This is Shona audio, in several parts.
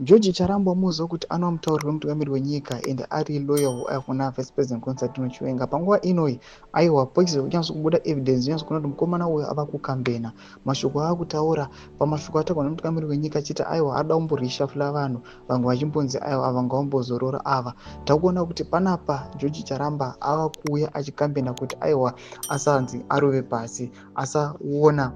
George Charamba muziva kuti anova mutauriri wemutungamiri wenyika and ari loyal kuna Vice President Constantino Chiwenga. Panguva inoyi, aiwa, poise kunyatso kubuda evidence nyatso kuona kuti mukomana uyu ava kukambena. Mashoko aakutaura, pamashoko ataurwa nemutungamiri wenyika achiti aiwa, ada kumborishafula vanhu, vamwe vachimbonzi aiwa, ava ngavambozorora ava. Takuona kuti panapa George Charamba ava kuuya achikambena kuti aiwa, asanzi arove pasi, asaona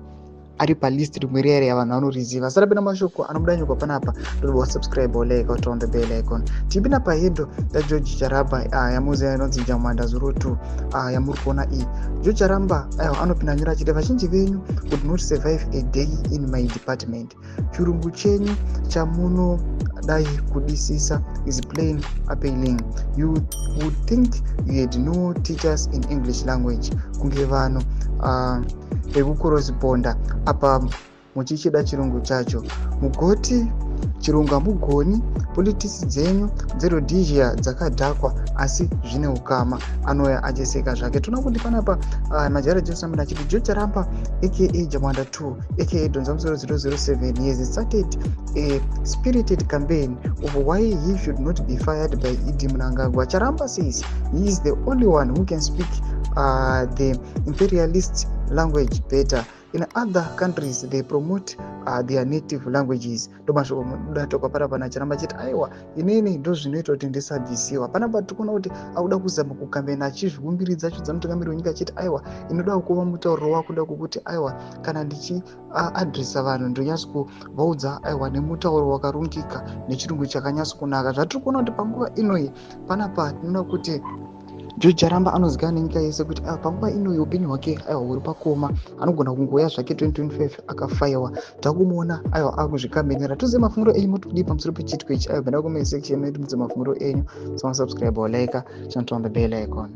ari palist rimwe riya riya vanhu vanoriziva. Sarapinda mashoko anobuda nyogwa panapa, ndoda wasubscribe, like, turn the bell icon. Tipinda pahandle yaGeorge Charamba yamuziva inonzi Jamwanda 02 yamuri kuona iyi. George Charamba aiwa, anopinda nyora achiti, "Vazhinji venyu would not survive a day in my department. Chirungu chenyu chamunodai kudisisa is plain appalling. You would think you had no teachers in English language. Kunge vanhu vekukorosponda apa muchichida chirungu chacho, mugoti chirungu hamugoni. Politics dzenyu dzeRhodesia dzakadhakwa, asi zvine ukama." Anouya achiseka zvake. Toona kuti panapa majara Jerusalem achiti George Charamba, aka Jamwanda 2, aka Dhonza Musoro 007, has started a spirited campaign of why he should not be fired by ED Mnangagwa. Charamba says he is the only one who can speak the imperialist language better. In other countries they promote their native languages. Ndo mashoko mudatokwa panapa nacharamba chiti aiwa, inini ndo zvinoita kuti ndisabvisiwa. Panapa tikuona kuti akuda kuzama kukambena achizviumbiridza achidza mutungamiri wenyika achiti aiwa, inoda kuva mutauriro wakuda kukuti aiwa, kana ndichiadresa vanhu ndonyatso kuvaudza aiwa nemutauro wakarungika, nechirungu chakanyatso kunaka. Zvatiri kuona kuti panguva inoyi panapa tinoona kuti George Charamba anozivikanwa nenyika yese kuti panguva ino upenyu hwake aiwa huri pakoma, anogona kungouya zvake 2025 akafayiwa. Takumuona aiwa akuzvikamenera. Tozive mafungiro enyu, motodii pamusoro pechiitiko ichi? Aiwa, pinda comment section medu mudze mafungiro enyu. Samasubscribe, like, chinotomba bell icon.